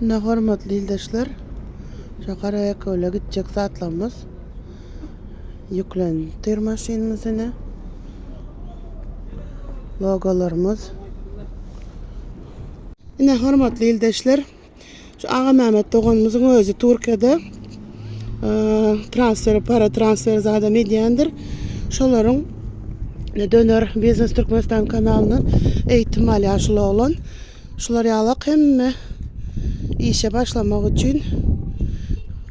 Ine hormatly ildeşler, şu Garaýaköle gitjek zatlarymyz ýüklenipdir maşynymyz ine. Logolarymyz. Ine hormatly ildeşler, şu Agamämmet doganymyzyň özi Türkiýede transfer, para transfer zadam edýändir. Şolaryň Döner Biznes Türkmenistan kanalyndan eýitim alýar şul oglan. Şular ýalak hemme işe başlamak üçin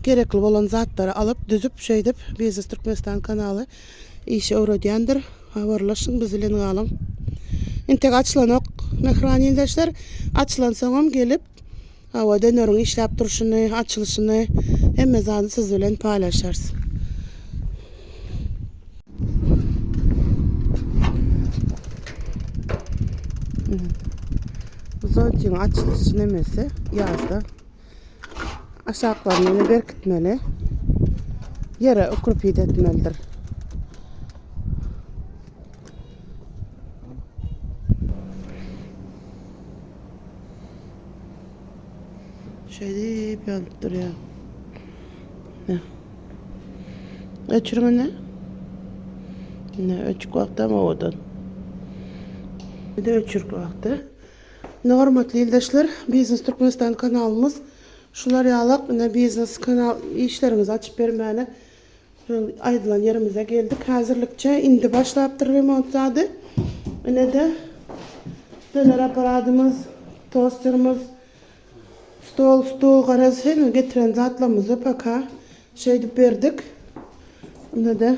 gerekli bolan zatlary alyp, düzüp, şeýdip Biznes Türkmenistan kanaly işe öwredýändir. Habarlaşyň, biz bilen galyň. Entek açylanok mähriban ildeşler. Açylansoňam gelip, hawa döneriň işläp durşuny, açylyşyny, hemme zady siz bilen paýlaşarys. Bu zontiň açylyş nemesi ýazda. Aşaklaryny ýene berkitmeli. Ýere ukrupit etmelidir. Şeýdip ýanyp durýar. Öçüriň ine. Ine öçük wagtam owadan. Bir de öçürük wagty. Ine hormatly ildeşler, Biznes Türkmenistan kanalymyz şular ýalak ine biznes kanal işleriňizi açyp bermäne şol aýdylan ýerimize geldik. Häzirlikçe indi başlapdyr remont zady. Ine-de döner apparatymyz, tosterimiz, Stol, stul, garaz hemme getiren zatlarymyzy paka şeýdip berdik. Indi-de.